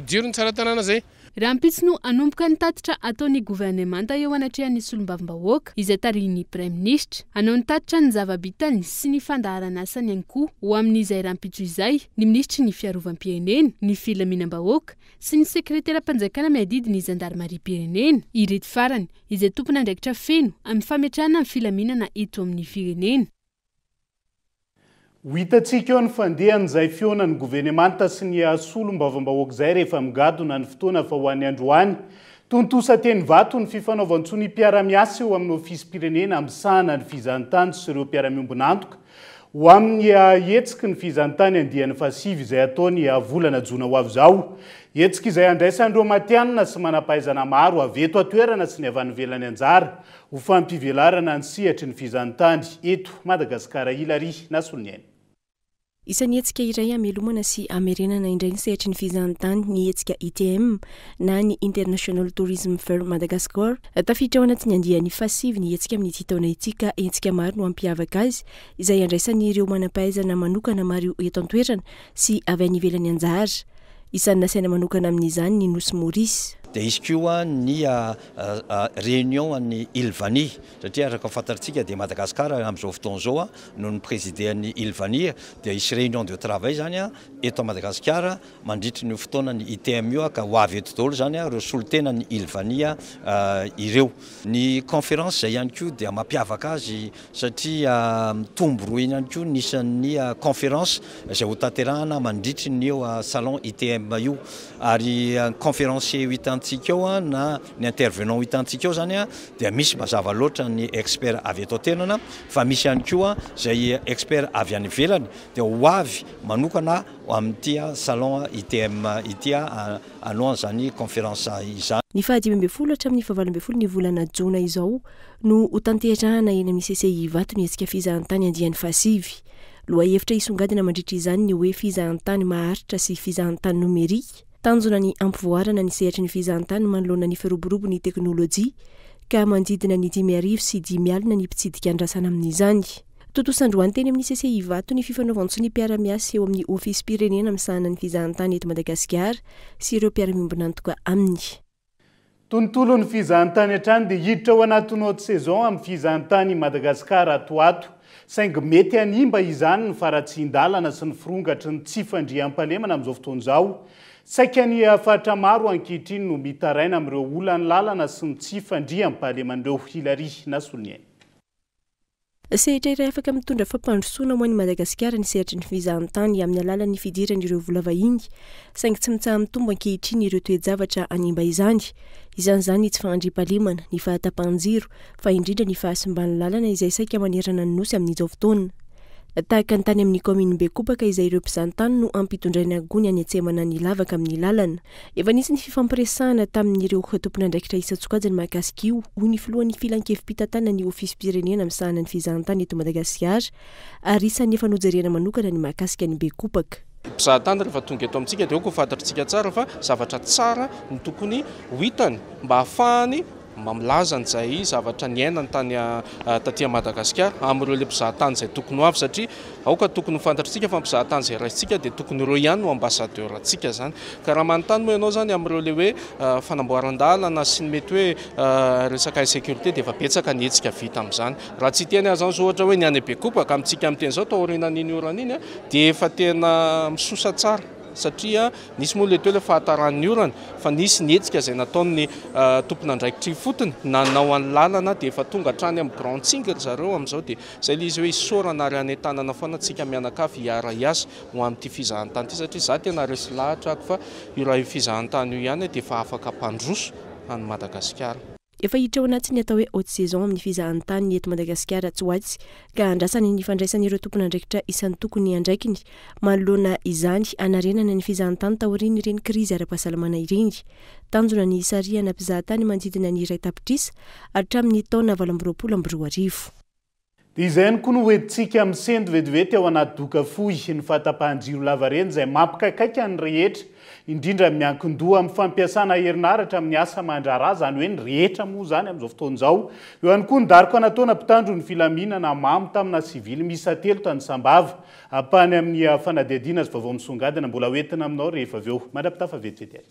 jiron'ny Tsaratanàna zay. Rahampitso no hanomboka ny tatitra ataon'ny governemanta eo anatrehan'ny solombavambahoaka, izay tarihin'ny Praiminisitra. Hanao ny tatitra ny zava-bitany sy ny fandaharan'asany ihany koa ho amin'izay rahampitso izay ny minisitry ny Fiarovam-pirenena, ny Filaminam-bahoaka sy ny sekreteram-panjakana miadidy ny zandarimariam-pirenena. Ireto farany izay tompon'andraikitra feno amin'ny fametrahana ny filaminana eto amin'ny firenena. Ho hitantsika eo ny fandehan'izay fihaonan'ny governemanta sy ny solombavambahoaka izay rehefa migadona ny fotoana fa ho an'ny androany. Tontosa teny Ivato ny fifanaovan-tsonia mpiara-miasa eo amin'ny ofisim-pirenena misahana ny fizahantany sy ireo mpiara-miombon'antoka Ho amin'ny hetsiky ny fizahantany andiany fahasivy izay hatao ny volana jona ho avy izao. Hetsika izay handraisan'ireo matihanina sy manam-pahaizana maro avy eto an-toerana sy ny avy any ivelany anjara ho fampivelarana ny sehatry ny fizahantany eto Madagasikara Hilary Nasoloniaina. Isan'ny hetsika iray hamelomana sy hamerenana indray ny sehatry ny fizahantany ny hetsika ITM na ny International Tourism Fair Madagascar. Tafiditra ao anatin'ny andiany fahasivy ny hetsika amin'ity taona ity ka hetsika maro no hampiavaka azy izay handraisan'ireo manam-pahaizana manokana maro eto an-toerana sy avy any ivelany anjara. Isan'ny nasaina manokana amin'izany ny Nosy Maurice. Dia hisy koa ny réunion an'ny Îles Vanille satria araka ny fantatsika dia Madagascar amin'izao fotoana izao no ni-présider an'ny Îles Vanille dia hisy réunion de travail izany eto Madagasikara mandritry ny fotoanan'ny ITM io ka ho avy eto daholo izany ireo solontenan'ny Îles Vanille ireo. Ny conférence izay ihany koa dia mampiavaka azy satria mitombo roa ihany koa ny isan'ny conférence izay ho tanterahana mandritry ny io salon ITM io ary ny conférencier ho hitantsika ao na ny intervenant ho hitantsika ao izany dia misy mazava loatra ny expert avy eto an-toerana fa misy ihany koa izay expert avy any ivelany dia ho avy manokana amin'ity salon ITM ity hanao an'izany conférence izany. Ny faha 15 hatramin'ny faha 18 ny volana jona izao no hotanterahana eny amin'ny CCI Ivato ny hetsika fizahantany andiany fahasivy. Lohahevitra hisongadina mandritra izany ny hoe fizahantany maharitra sy fizahantany nomerika. Tanjona ny hampivoarana ny sehatry ny fizahantany manoloana ny firoborobon'ny teknolojia ka manodidina ny 5005 ny mpitsidika andrasana amin'izany. Tontosa androany teny amin'ny CCI Ivato ny fifanaovan-tsonia mpiara-miasa eo amin'ny Ofisim-pirenena misahana ny fizahantany eto Madagasikara sy ireo mpiara-miombon'antoka aminy. Tontolon'ny fizahantany hatrany dia hiditra ao anatin'ny haute saison amin'ny fizahantany i Madagasikara ato ho ato. Saingy mety hanimba izany ny faharatsian-dalana sy ny firongatry ny tsy fandriampahalemana amin'izao fotoana izao. Saika ny faritra maro ankehitriny no mitaraina amin'ireo olan'ny lalana sy ny tsy fandriampahaleman'ireo Hilary Nasoloniaina. Sehatra iray afaka mitondra fampandrosoana ho an'i Madagasikara ny sehatry ny fizahantany amin'ny alalan'ny fidiran'ireo vola vahiny, saingy tsy mitsaha-mitombo ankehitriny ireo toe-javatra hanimba izany. Isan'izany ny tsy fahandriampahalemana, ny fahatapahan-jiro, fa indrindra ny fahasimban'ny lalana izay saika manerana ny Nosy amin'izao fotoana. Tahaka ny tany amin'ny kaominin'i Bekopaka izay ireo mpizahantany no ampitondraina gony hanetsemana ny lavaka amin'ny lalana. Efa nisy ny fifampiresahana tamin'ireo tompon'andraikitra isan-tsokajiny mahakasika io, hoy ny filohan'ny filankevi-pitantanana ny Ofisim-pirenena misahana ny fizahantany eto Madagasikara, ary isan'ny efa nojerena manokana ny mahakasika an'i Bekopaka. Mpizahatany rehefa tonga eto amintsika dia aoka ho fantatritsika tsara fa zavatra tsara no tokony ho hitany mba hahafahany. milaza an'izay zavatra niainany tany taty Madagasikara amin'ireo ilay mpizahatany izay tokony ho avy satria aoka tokony ho fantatritsika fa mpizahatany izay raisintsika dia tokony ireo ihany no ambassadeur antsika izany. Ka raha manontany moa ianao izany amin'ireo ilay hoe fanamboaran-dalana sy ny mety hoe resaka insécurité dia efa betsaka ny hetsika vita amin'izany. Raha tsy hiteny aza izao ohatra hoe ny any Bekopaka amintsika miteny izao taorianan'iny orana iny dia efa tena misosa tsara satria nisy moa ilay teo ilay fahataran'ny orana fa nisy ny hetsika izay nataon'ny tompon'andraikitra ifotony nanao an'ny lalana dia efa tonga hatrany amin'ny Grand Tsingy ry zareo amin'izao dia izay ilay izy hoe isaorana ary hanentanana foana antsika mianakavy hiara-hiasa ho amin'ity fizahantany ity satria izaho tena resy lahatra ako fa io raha io fizahantany io ihany dia efa afaka hampandroso an'i Madagasikara. Efa hiditra ao anatin'ny atao hoe haute saison amin'ny fizahantany ny eto Madagasikara tsy ho atsy ka andrasany ny fandraisan'ireo tompon'andraikitra isan-tokony ny andraikiny manoloana izany hanarenana ny fizahantany taorian'ireny krizy ara-pahasalamana ireny. Tanjona ny hisarihana mpizahatany manodidina ny 1 tapitrisa hatramin'ny taona 2028. Dia izay ihany koa no hoentintsika misento vetivety ao anaty doka fohy, ny fahatapahan-jiro lavareny izay mampikaikaika ny rehetra, indrindra ny miankin-doha amin'ny fampiasana herinaratra amin'ny asa aman-draharaha, izany hoe ny rehetra moa izany amin'izao fotoana izao. Eo ihany koa ny daroka nataona mpitandro ny filaminana mamo tamina sivily miisa telo tany Sambava. Ampahany amin'ny fanadihadiana sy vaovao misongadina mbola hoentina aminao rehefa avy eo. Mandra-pitafa vetivety ary.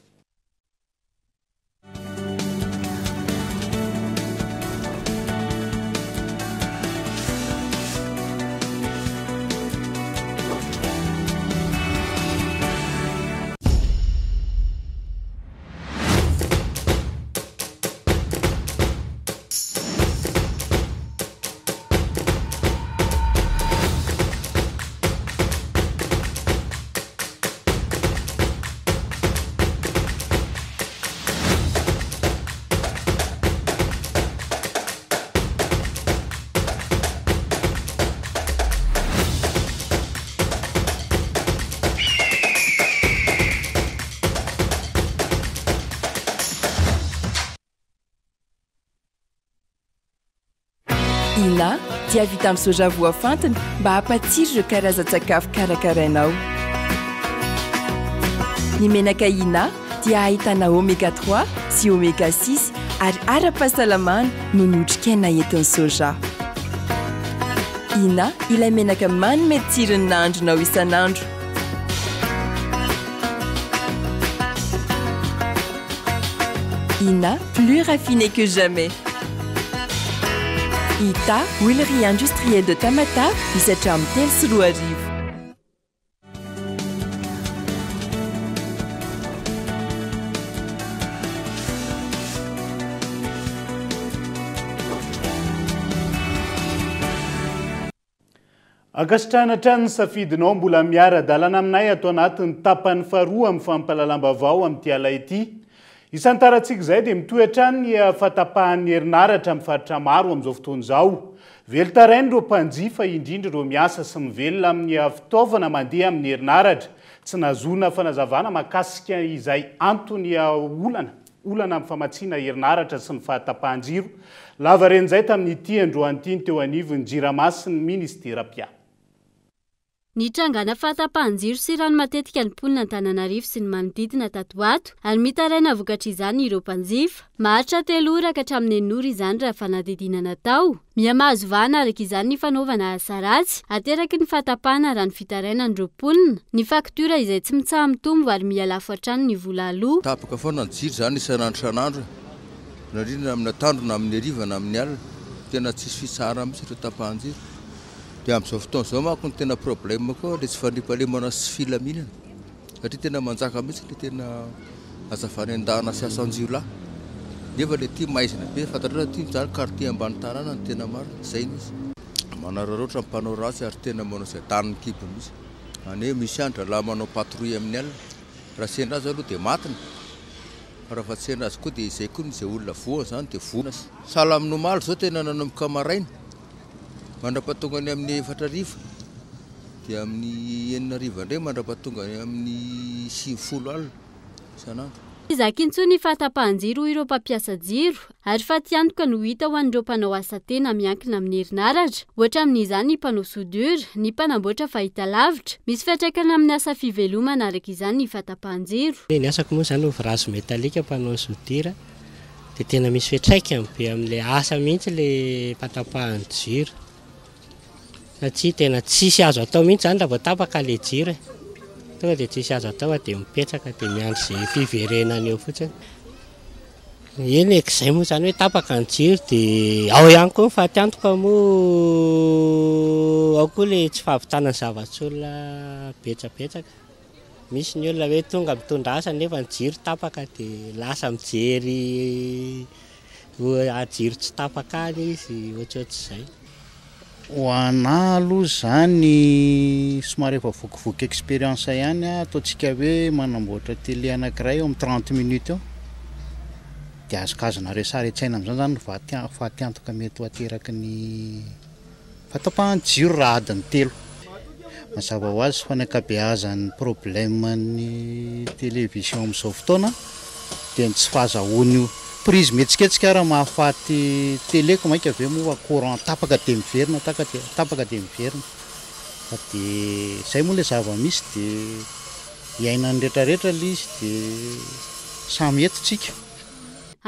Ina dia vita amin'ny soja voafantina mba hampatsiro ireo karazan-tsakafo karakarainao. Ny menaka Ina dia ahitana oméga 3 sy oméga 6 ary ara-pahasalamana noho ny otrikaina entin'ny soja. Ina ilay menaka manome tsiro ny nahandronao isan'andro. Ina, plus raffiné que jamais. Ita, huilerie industrielle de Tamatave, misy hatramin'ny 2003. Ankasitrahana hatrany ny safidinao mbola miara-dalana aminay ato anatin'ny tapany faharoa amin'ny fampahalalam-baovao amin'ity ala ity. Isantarantsika izay dia mitohy hatrany ny fahatapahan'ny herinaratra amin'ny faritra maro amin'izao fotoana izao. Velon-taraina ireo mpanjifa, indrindra ireo miasa sy mivelona amin'ny fitaovana mandeha amin'ny herinaratra. Tsy nahazoana fanazavana mahakasika izay antony olana olana amin'ny famatsiana herinaratra sy ny fahatapahan-jiro lavaren'izay tamin'ity androany ity ny teo anivon'ny Jirama sy ny minisitera mpiahy. Nitrangana fahatapahan-jiro sy rano matetika ny mponina Antananarivo sy ny manodidina tato ho ato ary mitaraina vokatr'izany ireo mpanjifa. Maharitra 3 ora ka hatramin'ny 6 ora izany raha fanadihadiana natao. Mihamahazo vahana araka izany ny fanaovana asa ratsy ateraky ny fahatapahana raha ny fitarainan'ireo mponina. Ny faktiora izay tsy mitsaha-mitombo ary miha-lafo hatrany ny vola aloa. Tapaka foana ny jiro izany isan'andro isan'andro e, na indrindra amin'ny atoandro na amin'ny hariva na amin'ny alina. Tena tsisy fitsaharana mihitsy ireo tapahan-jiro. Dia amin'izao fotoana izao manko ny tena problème koa ilay tsy fandriampahalemana sy tsy filaminana satria tena manjaka mihitsy ilay tena asa fanendahana sy asan-jiolahy. Nefa ilay ity maizina be, fantatrao raha ity zany quartier ambany tanàna no tena marina, izay no izy. Manararaotra ny mpanao ratsy ary tena manao izay danin'ny kibo mihitsy. Izany hoe misy andro rahalahy manao patrouille amin'ny alina, raha sendra azy aloha dia matiny, fa raha fa tsy sendra azy koa dia izay koa izay olona voany izany dia voa. Sahala amin'ny omaly izao tena nanomboka maraina, mandra-pahatonga any amin'ny 4 hariva, dia amin'ny 6 hariva indray mandra-pahatonga any amin'ny 90 alina isan'andro. Tsy zaka intsony ny fahatapahan-jiro hoy ireo mpampiasa jiro ary fatiantoka no hita ho an'ireo mpanao asa tena miankina amin'ny herinaratra. Ohatra amin'izany ny mpanao soudure, ny mpanamboatra fahitalavitra. Misy fiantraikany amin'ny asa fivelomana araka izany ny fahatapahan-jiro. Ny asako moa izany ouvrage métallique mpanao soudure. Dia tena misy fiantraikany be amin'ilay asa mihitsy ilay fahatapahan'ny jiro. Satria tena tsisy azo atao mihitsy izany raha vao tapaka ilay jiro e. Tonga dia tsisy azo atao fa dia mipetraka dia miandry izay fiverenany eo fotsiny. Eny e, izay moa izany hoe tapaka ny jiro dia ao ihany koa ny fatiantoka moa ao koa ilay tsy fahavitana ny zava-tsolona betsabetsaka. Misy ny olona hoe tonga mitondra asa nefa ny jiro tapaka dia lasa mijery jiro tsy tapaka any izy ohatsohatr'izay. Ho anah aloha izany somary efa vokivoky expérience ihany aho, ataontsika hoe manamboatra télé anankiray eo amin'ny 30 minutes eo dia azokazonareo sary an-tsaina amin'izany izany ny fatiantoka mety ho ateraky ny Fahatapahan'ny jiro raha adiny telo. Mazava ho azy fa ny ankabeazan'ny problème-n'ny télévision amin'izao fotoana dia ny tsy fahazahoany io prise mihetsiketsika ary mahafaty télé ko mainka ve moa fa courant tapaka dia miverina taka dia tapaka dia miverina fa dia izay moa ilay zava-misy dia iainan'ny retraretra ilay izy dia samy eto tsika.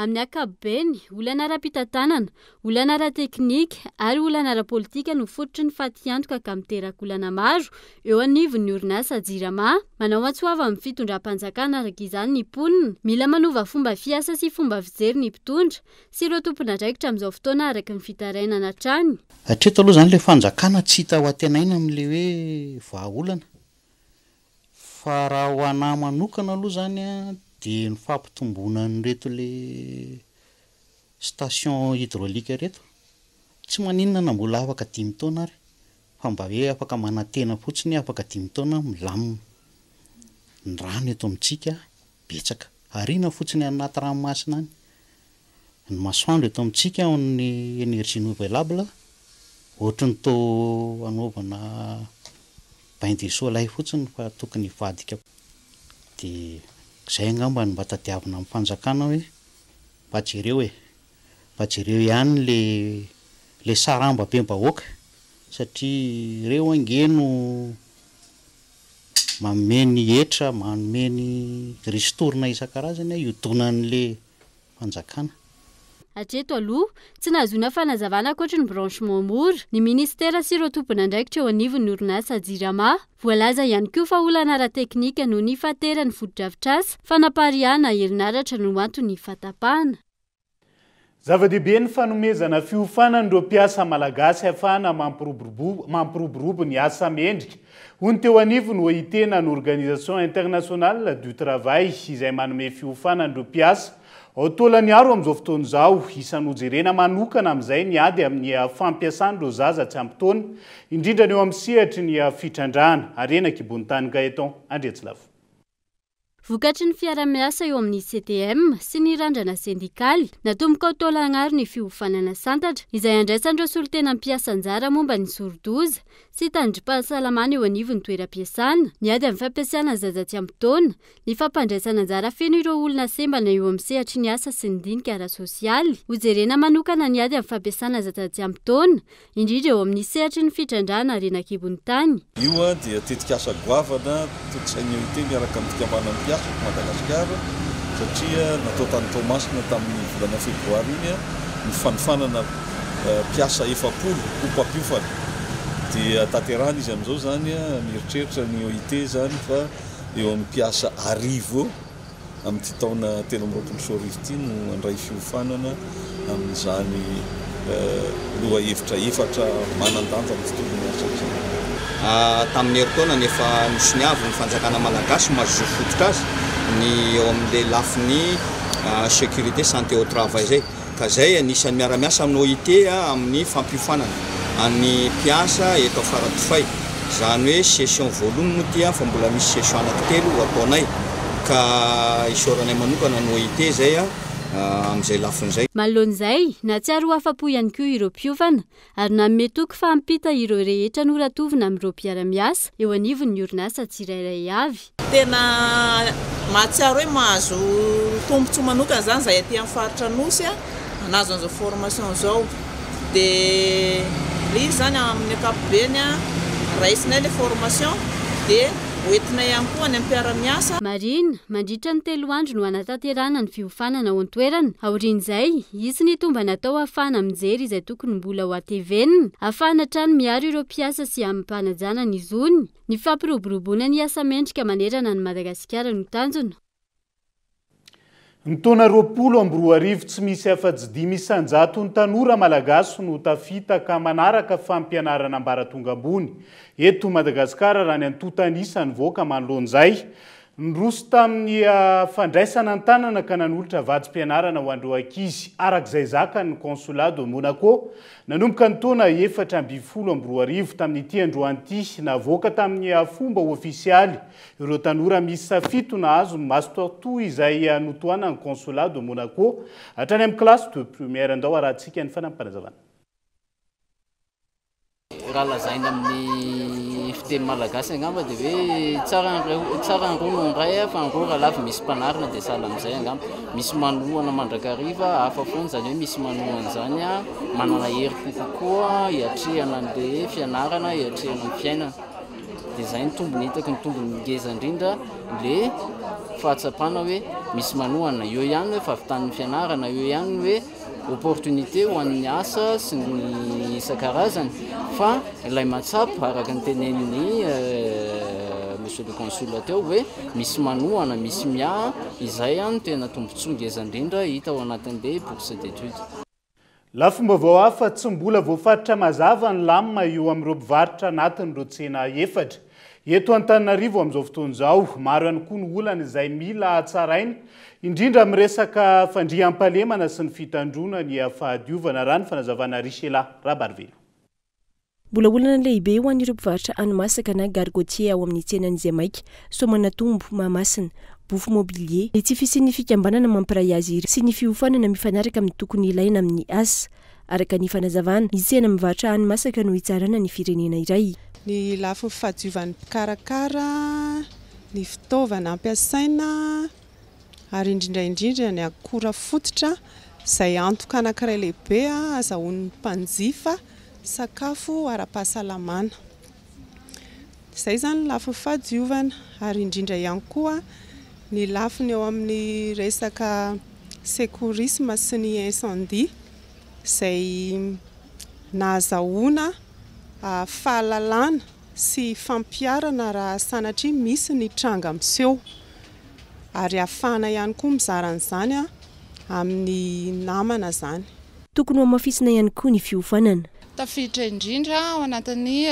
Amin'ny ankapobeny, olana ara-pitantanana, Olana ara-teknika ary olana ara-politika no fototry ny fatiantoka ka miteraka olana maro eo anivon'ny orinasa Jirama. Manao antso avo amin'ny fitondram-panjakana araka izany ny mponina. Mila manova fomba fiasa sy fomba fijery ny mpitondra sy ireo tompon'andraikitra amin'izao fotoana araka ny fitarainana hatrany. Hatreto aloha izany ilay fanjakana tsy hita ho antenaina amin'ilay hoe vahaolana fa raha ho anà manokana aloha izany dia ny fampitomboana an'ireto ilay station hydraulique ireto, tsy maninona na mbola afaka dimy taona ary fa mba hoe afaka manantena fotsiny hoe afaka dimy taona milamina. Ny rano eto amintsika betsaka, ariana fotsiny any anaty ranomasina any. Ny masoandro eto amintsika ao amin'ny énergie renouvelable ohatry ny toa anaovana bain de soleil fotsiny fa tokony hivadika. Dia izay angamba no mba tadiavina amin'ny fanjakana hoe Mba jereo e! Mba jereo ihany le le sarambabem-bahoaka satria ireo ange no manome ny hetra, manome ny ristourne isan-karazany hiodonan'le fanjakana. Hatreto aloha, tsy nahazoana fanazavana ankoatry ny branchement mora, ny minisitera sy ireo tompon'andraikitra eo anivon'ny orinasa Jirama. Voalaza ihany koa fa olana ara-teknika noho ny fahateran'ny fotodrafitrasa fanapariahana herinaratra no anton'ny fahatapahana. Zava-dehibe ny fanomezana fiofanana ireo mpiasa malagasy hahafahana mampiroborobo ny asa mendrika, hoy ny teo anivon'ny OIT na ny Organisation Internationale du Travail izay manome fiofanana ireo mpiasa ao Taolagnaro amin'izao fotoana izao. Isan'ny hojerena manokana amin'izay ny ady amin'ny fampiasana ireo zaza tsy ampy taona, indrindra ny eo amin'ny sehatry ny fitrandrahana harena an-kibon'ny tany. Gaëtan Andriatsilavo. Vokatry ny fiaraha-miasa eo amin'ny CTM sy ny randrana sendikaly, natomboka ao Taolagnaro ny fiofanana santatra, izay andraisan'ireo solontena mpiasa anjara momba ny sori-doza sy tandrim-pahasalamana eo anivon'ny toeram-piasana, ny ady amin'ny fampiasana zaza tsy ampy taona, ny fampandraisana anjara feno ireo olona sembana eo amin'ny sehatry ny asa sy ny dinika ara-sosialy. Hojerena manokana ny ady amin'ny fampiasana zaza tsy ampy taona, indrindra eo amin'ny sehatry ny fitrandrahana harena an-kibon'ny tany. Io dia tetikasa goavana tontosain'ny OIT miaraka amin'ny fikambanan'ny mpiasa eto Madagasikara satria natao tany Toamasina tamin'ny volana febroary iny ny fanofanana mpiasa 40 ho mpampiofana. Dia tanterahina izy amin'izao izany, mieritreritra ny OIT izany fa eo amin'ny mpiasa 1000 eo. Amin'ity taona 2023 ity no handray fiofanana amin'izany lohahevitra efatra manan-danja amin'ny tontolon'ny asa izany. Tamin'ny herintaona no efa nosoniavin'ny fanjakana malagasy maha zo fototra azy ny eo amin'ilay lafiny sécurité santé au travail izay. Ka izay anisan'ny miara-miasa amin'ny OIT amin'ny fampiofanana an'ny mpiasa eto Faradofay. Izany hoe session voalohany moa ity fa mbola misy session anankitelo ho ataonay. Ka isaoranay manokana ny OIT izay amin'izay lafiny izay. Manoloana izay, nahatsiaro ho afa-po ihany koa ireo mpiofana ary nanome toky fa hampita ireo rehetra noratovina amin'ireo mpiara-miasa eo anivon'ny orinasa tsirairay avy. Tena mahatsiaro hoe mahazo tombontsoa manokana izany izahay aty amin'ny faritra Anosy nahazo an'izao formation izao. Dia ilay izy izany amin'ny ankapobeny raisinay ilay formation dia. Hoentinay ihany koa any amin'ny mpiara-miasa. Marihina, mandritra ny telo andro no hanatanterahana ny fiofanana ao an-toerana. Aorian'izay, hisy ny tombana atao hahafahana mijery izay tokony mbola ho hatevenina, hahafahana hatrany miaro ireo mpiasa sy amim-panajana ny zony. Ny fampiroboroboana ny asa mendrika manerana an'i Madagasikara no tanjona. Ny taona 2020, tsy misy afa-tsy 5% ny tanora malagasy no tafita ka manaraka fampianarana ambaratonga ambony eto Madagasikara raha ny antontan'isa nivoaka manoloana izay. Niroso tamin'ny fandraisana an-tanana ka nanolotra vatsim-pianarana ho an'ireo ankizy araka izay zakany ny Consulat de Monaco nanomboka ny taona 2014 tamin'ity androany ity. Navoaka tamin'ny fomba ofisialy Ireo tanora miisa fito nahazo ny Master toa izay notohanan'ny Consulat de Monaco hatrany amin'ny classe de première. Andao harahantsika ny fanampim-panazavana. Raha lazaina amin'ny fiteny malagasy angamba dia hoe tsara ny tsara ny roa noho ny iray fa ny roa raha lavo misy mpanarina dia sahala amin'izay angamba. Misy manohana mandrakariva, hafa foana izany hoe misy manohana izany, manana herim-po kokoa hiatrehana an'ilay fianarana, hiatrehana ny fiainana. Dia izay ny tombony hitako, ny tombony ngeza indrindra le fahatsapana hoe misy manohana, eo ihany hoe fahavitan'ny fianarana, eo ihany ny hoe opportunité ho an'ny asa sy ny isan-karazany fa ilay mahatsapa araka ny tenenin'ny monsieur le consul teo hoe misy manohana, misy miaha, izay no tena tombotsoa ngeza indrindra hita ao anatin'le bourse d'études. Lafim-baovao hafa, tsy mbola voafaritra mazava ny lamina eo amin'ireo mpivarotra anatin'ireo tsena efatra eto Antananarivo amin'izao fotoana izao. Maro ihany koa ny olana izay mila hatsaraina, indrindra amin'ny resaka fandriampahalemana sy ny fitandroana ny fahadiovana, raha ny fanazavana Richela Rabarivelo. Mbola olana lehibe ho an'ireo mpivarotra hani-masaka na gargotier ao amin'ny tsenan'i Zemaika, Soamanatombo, Mahamasina, Bofo Mobilier, ny tsy fisian'ny fikambanana mampiray azy ireo sy ny fiofanana mifanaraka amin'ny tokony ilaina amin'ny asa. Araka ny fanazavana, ny tsena mivarotra hani-masaka no hitsarana ny firenena iray. Ny lafiny fahadiovan'ny mpikarakara, ny fitaovana ampiasaina ary indrindra indrindra ny akora fototra izay antoka anankiray lehibe ahazahoan'ny mpanjifa sakafo ara-pahasalamana. Izay izany ny lafiny fahadiovana ary indrindra ihany koa ny lafiny eo amin'ny resaka secourisme sy ny incendie izay nahazahoana fahalalana sy fampiharana raha sanatria misy ny tranga miseho ary ahafahana ihany koa mizara an'izany amin'ny namana izany. Tokony hohamafisina ihany koa ny fiofanana. Tafiditra indrindra ao anatin'ny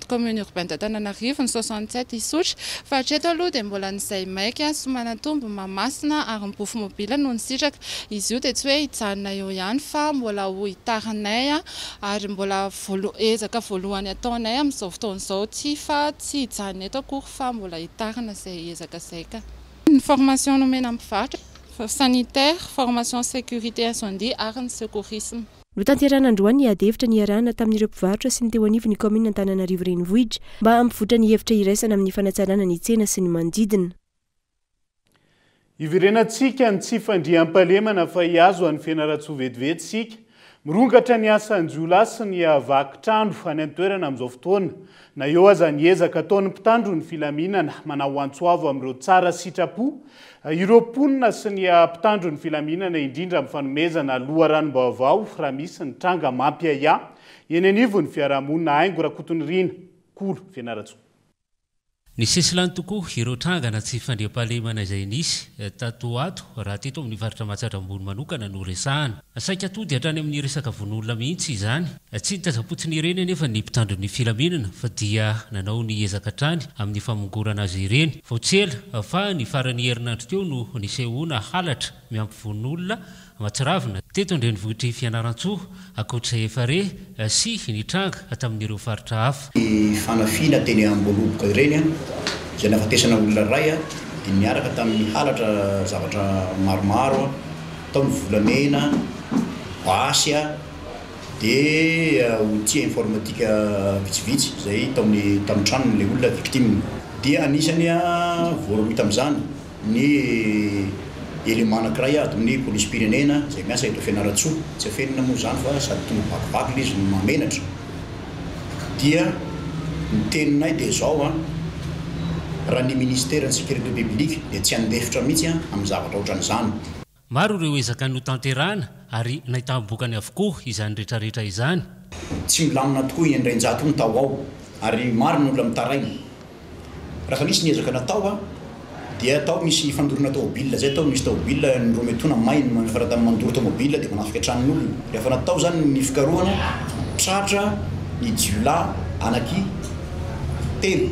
commune urbaine d'Antananarivo ny 67 Isotry. Fa hatreto aloha dia mbola ny Zaimaika, Soamanatombo, Mahamasina ary ny Bofo Mobile no nisitraka. Izy io dia tsy hoe hijanona eo ihany fa mbola ho hitarinay ary mbola ezaka voalohany ataonay amin'izao fotoana izao ity fa tsy hijanona eto akory fa mbola hitarina izay ezaka izay ka. Ny formation nomena mpivarotra, sanitaire, formation sécurité incendie ary ny secourisme. Notanterahina androany ny ady hevitra niarahana tamin'ireo mpivarotra sy ny teo anivon'ny kaominina Antananarivo Renivohitra mba hampivoitra ny hevitra iraisana amin'ny fanatsarana ny tsena sy ny manodidina. Hiverenantsika ny tsy fandriampahalemana fa hihazo an'i Fianarantsoa vetivety isika. Mirongatra ny asan-jiolahy sy ny vaky trano any an-toerana amin'izao fotoana. Na eo aza ny ezaka ataon'ny mpitandro ny filaminana, manao antso avo amin'ireo tsara sitrapo, ireo mponina sy ny mpitandro ny filaminana indrindra amin'ny fanomezana loharanom-baovao raha misy ny tranga mampiahiahy eny anivon'ny fiarahamonina. Haingo Rakotonirina, Kolo, Fianarantsoa. Nisesilany tokoa ireo trangana tsy fandriampahalemana izay nisy tato ho ato raha teto amin'ny faritra Mahatsatra Ambony manokana no resahana. Saika tody hatrany amin'ny resaka vono olona mihitsy izany. Tsy nitazam-potsiny ireny anefa ny mpitandro ny filaminana fa dia nanao ny ezaka hatrany amin'ny famongorana azy ireny. Vao tsy ela fa ny faran'ny herinandro teo no nisehoana halatra miampy vono olona Mahatsiravina, teto an-drenivohitr'i Fianarantsoa, ankoatra izay efa re sy nitranga tamin'ireo faritra hafa. Ny fanafiana teny Amboaloboka ireny, izay nahafatesana olona iray, dia niaraka tamin'ny halatra zavatra maromaro, tao ny volamena, basy, dia outil informatique vitsivitsy izay tao amin'ny tamin'ny tranon'ilay olona victime. Dia anisany voarohirohy tamin'izany ny élément anankiray ato amin'ny polisim-pirenena izay miasa eto Fianarantsoa, tsy afenina moa izany fa sady tonga vakivaky ilay izy no mahamenatra, dia ny teninay dia izao an, Raha ny ministeran'ny sécurité publique dia tsy handefitra mihitsy amin'ny zavatra ohatran'izany. Maro ireo ezaka notanterahana ary nahitam-bokany avokoa izany rehetrarehetra izany. Tsy milamina tokoa iny Andrainjato iny tao ao ary maro ny olona mitaraina. Raha nisy ny ezaka natao dia tao misy fandorona taomobilina zay tao misy taomobilina ny rometona may ny faratany mandoro taomobilina dia manafika tranon'olona. Rehefa natao zany ny fikarohana tratra ny jiolahy anaky telo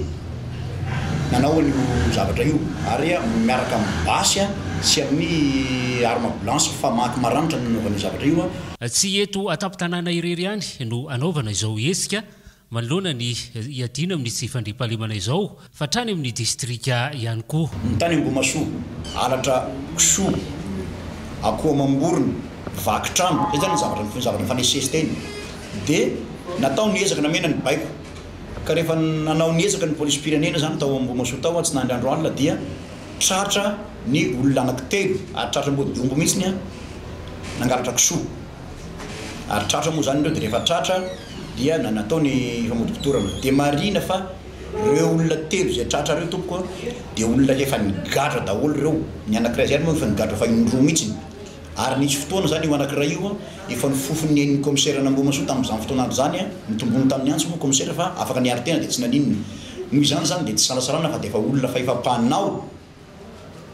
nanao an'io zavatra io ary miaraka amin'ny basy sy amin'ny arme blanche famaky maranitra no nanaovana io zavatra io. Tsy eto an-tampon-tanàna irery ihany no anaovana izao hetsika manoloana ny hiadiana amin'ny tsy fandriampahalemana izao fa hatrany amin'ny distrika ihany koa. Ny tany Ambohimasoa, halatra kisoa, akoho amam-borona, vaky trano, izay izany ny zavatra ny zavatra nifanesisesy teny. Dia natao ny ezaka namena ny baiko. Ka rehefa nanao ny ezaka ny polisim-pirenena izany tao Ambohimasoa tao tsy nandry andro alina dia tratra ny olona anankitelo ary tratra ambodidimby mihitsy ny nangalatra kisoa. Ary tratra moa izany ireo dia rehefa tratra dia natao ny famotopotorana. Dia marihina fa ireo olona telo izay tratra ireo tompoko a, dia olona efa nigadra daholo ireo. Ny anankiray izay ary moa efa nigadra fa indroa mihitsy. Ary nisy fotoana izany io anankiray io efa nofofon'ny ain'ny kaomiseran'Ambohimasoa tamin'izany fotoan'andro izany, nitombony tamin'ny antsy moa kaomisera fa afaka niaro tena dia tsy naninona. Noho izany izany dia tsy isalasalana fa dia efa olona fa efa mpanao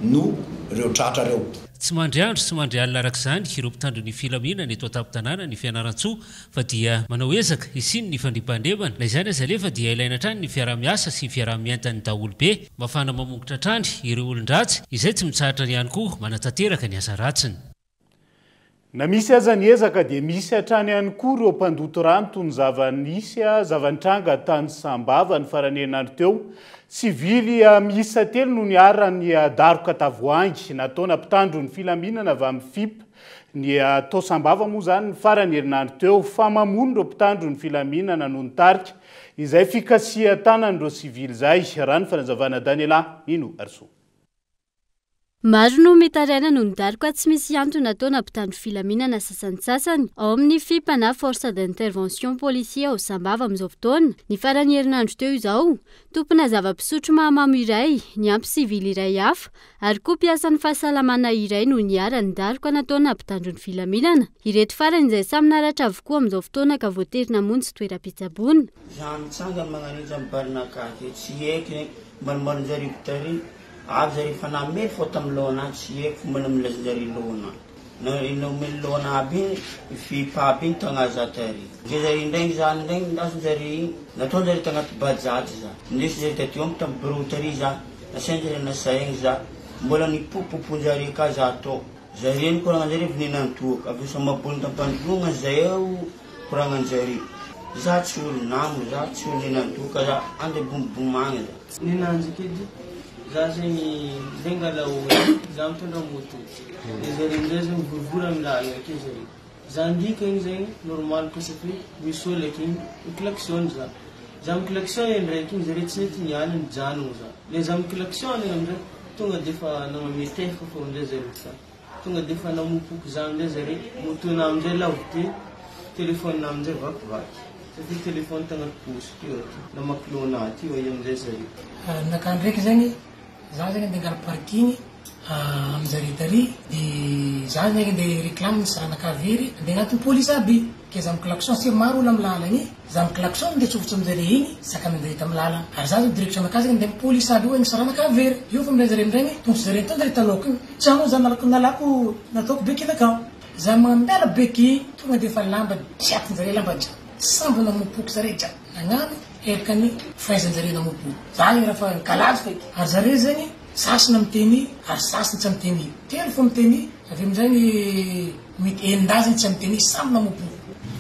no reo tratra reo. Tsy mandry andro tsy mandry alina araka izany ireo mpitandro ny filaminana eto an-tampon-tanàna ny Fianarantsoa fa dia manao ezaka hisian'ny fandriampahalemana. Na izany aza anefa dia ilaina hatrany ny fiaraha-miasa sy fiaraha-mientan'ny daholobe mba hahafahana mamongotra hatrany ireo olon-dratsy izay tsy mitsahatra ihany koa manatanteraka ny asa ratsiny. Na misy aza ny ezaka dia misy hatrany ihany koa ireo mpandoto rano toy ny zava-nisy zava-nitranga tany Sambava ny faran'ny herinandro teo. Sivily miisa telo no niharan'ny daroka tavoahangy nataona mpitandro ny filaminana avy amin'ny FIP ny tao Sambava moa izany ny faran'ny herinandro teo. Fa mamono ireo mpitandro ny filaminana no nitarika izay fikasihan-tanan'ireo sivily izay, raha ny fanazavana Daniela Mino Harisoa. Maro no mitaraina noho ny daroka tsy misy antony ataona mpitandro filaminana sasantsasany ao amin'ny FIP na Force d'Intervention Policier ao Sambava amin'izao fotoana. Ny faran'ny herinandro teo izao, tompona zava-pisotro mahamamo iray, niampy sivily iray hafa ary koa mpiasan'ny fahasalamana iray no niharan'ny daroka nataona mpitandro ny filaminana. Ireto farany izay samy naratra avokoa amin'izao fotoana ka voatery namonjy toeram-pitsaboana. Za mitsangana magnan'io za mibarinakahy ke tsy heky malomalonjareo tary. Avy zare efa namely fô tam lôna tsy haiko fomba namelezanjare lôna na nomeny lôna aby igny fipa aby igny tagna za tary ndre zare ndraigny za ndraigny ndasinjare igny nataonjare tagnaty bajaj za ndesinjare taty amiko tam bureau tary za nasainjare nasaigny za mbola nipopoponjare ka za tô zare nikoragna-njare avy nihinan-toaka avy eo samy tampandroagna zay eo koragnan-jare za tsy olo namo za tsy olo nihinan-toaka za ande bomibomagna za. Ninanjy kely za zegny zay ngala olo za mitondra moto de zare amizay zegny mivorivory amy lalagna ake zare za ndika igny zegny normal koa satria misy olo ake igny mi-klaxonne za za mi-klaxonne ndraiky igny zare tsy nety niala nijanogno za le za mi-klaxonne igny amizay tonga de efa nagname tehaka fô amizay zare fa Tonga de efa namopoko za amizay zare, moto na amizay lavo be, telephone na amizay vakivaky, satria telephone tagnaty paosy ty eo ty, namaky lohana ty eo amizay zare. Nakà ndraiky zegny, za zegny ande angala parking aminjare tary, de za zegny ande hi-reclame ny saranakà very, ande agnatiny police aby, ke za mi-klaxon satria maro olo amy lalagna igny, Za mi-klaxon de tsofotso aminjare igny, sakananjare tamy lalana. Ary za zao direction anakahy zegny ndeha mi-police aby io igny saranaka very. Io fa milay zare amindraigny, tongotry zare nitondra zare talôko igny. Tragno za nalako nalako nataoko beky nakao. Za mandalo beky tonga de efa lamba jiaby njare lamba jiaby. Sambo namopoky zare jiaby. Nagnano helokany fahaizanjare namopoky. Za igny raha fa kalazo feky. Ary zare zegny sasiny miteny ary sasiny tsy miteny. Telo fô miteny avy eo amindraigny Mety enin-dahy tsy amin'ny tennis samy namoa-po.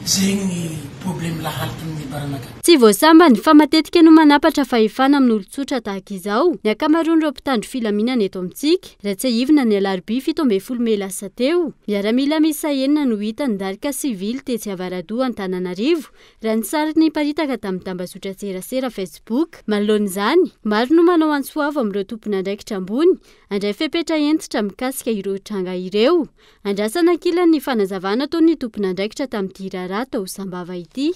Zegny ny problème lahalo tamin'ny baranaka. Tsy vao sambany fa matetika no manapatra fahefana amin'olon-tsotra tahaka izao ny ankamaroan'ireo mpitandro filaminana eto amintsika. Raha tsiahivina ny alarobia 17 mey lasa teo, miaramila miisa enina no hita nidaroka sivily tetsy Avaradoha Antananarivo, raha ny sary niparitaka tamin'ny tambazotran-tserasera Facebook. Manoloana izany, maro no manao antso avo amin'ireo tompon'andraikitra ambony handray fepetra hentitra mikasika ireo tranga ireo. Andrasana ankilany ny fanazavana ataon'ny tompon'andraikitra tamin'ity raharaha tao Sambava ity.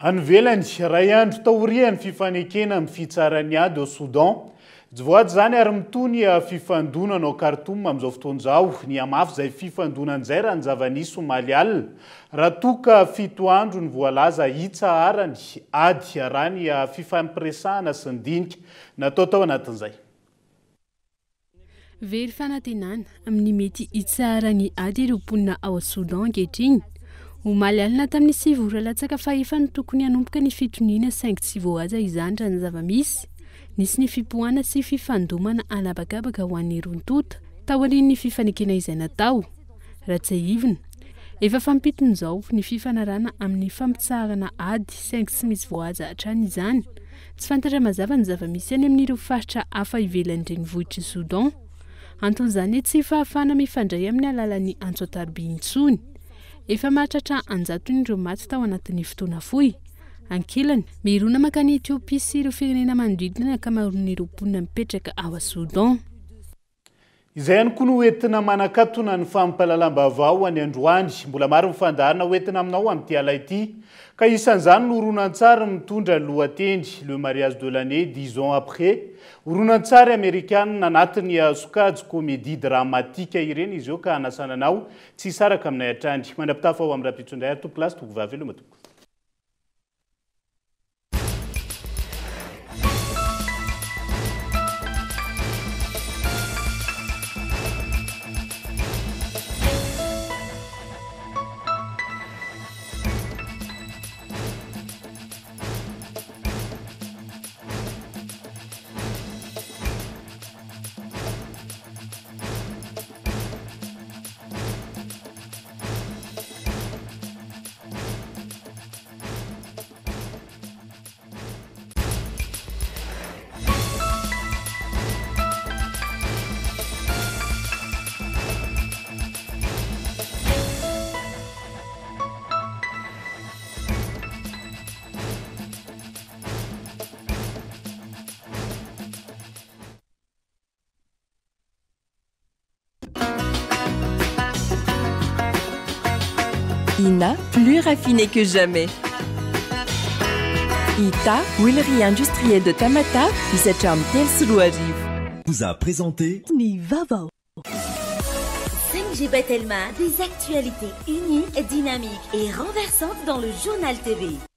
Any ivelany, iray andro taorian'ny fifanekena amin'ny fitsaran'ny ady ao Soudan, tsy voahaja izany ary mitohy ny fifandonana ao Khartoum amin'izao fotoana izao. Nihamafy izay fifandonana izay raha ny zava-nisy omaly alina, raha toa ka fito andro ny voalaza hitsaharany ady raha ny fifampiresahana sy ny dinika natao tao anatin'izay. Very fanantenana amin'ny mety hitsaharan'ny ady ireo mponina ao Soudan ankehitriny. Omaly alina tamin'ny sivy ora latsaka fahefany no tokony hanomboka ny fitoniana saingy tsy voahaja izany raha ny zava-misy. Nisy ny fipoahana sy fifandomana an'habakabaka ho an'ny roa tonta taorian'ny fifanekena izay natao. Raha tsiahivina, efa fampitony izao ny fifanarahana amin'ny fampitsaharana ady saingy tsy misy voahaja hatrany izany. Tsy fantatra mazava ny zava-misy any amin'ireo faritra hafa ivelan'ny renivohitr'i Soudan. Anton'izany tsy fahafahana mifandray amin'ny alalan'ny antso an-tariby intsony. Efa mahatratra an-jatony ireo maty tao anatin'ny fotoana fohy. Ankilany, mirona mankany Etiopia sy ireo firenena manodidina ny ankamaroan'ireo mponina mipetraka ao Soudan. Izay ihany koa no hoentina manakatona ny fampahalalam-baovao any androany. Mbola maro ny fandaharana hoentina aminao amin'ity ala ity, ka isan'izany ny horonantsary mitondra ny lohateny Le mariage de l'année, dix ans après. Horonantsary amerikanina anatin'ny sokajy comédie dramatique ireny izy io ka hanasana anao tsy hisaraka aminay hatrany. Mandra-pitafa ho amin'ny rahampitso indray ary tompokolahy sy tompokovavy veloma tompoko. Ina, plus raffiné que jamais. Ita, huilerie industrielle de Tamatave, isatramy telo sy 2000. Vous a présenté ny vaovao. 5G by Telma, des actualités uniques, dynamiques et renversantes dans le journal TV.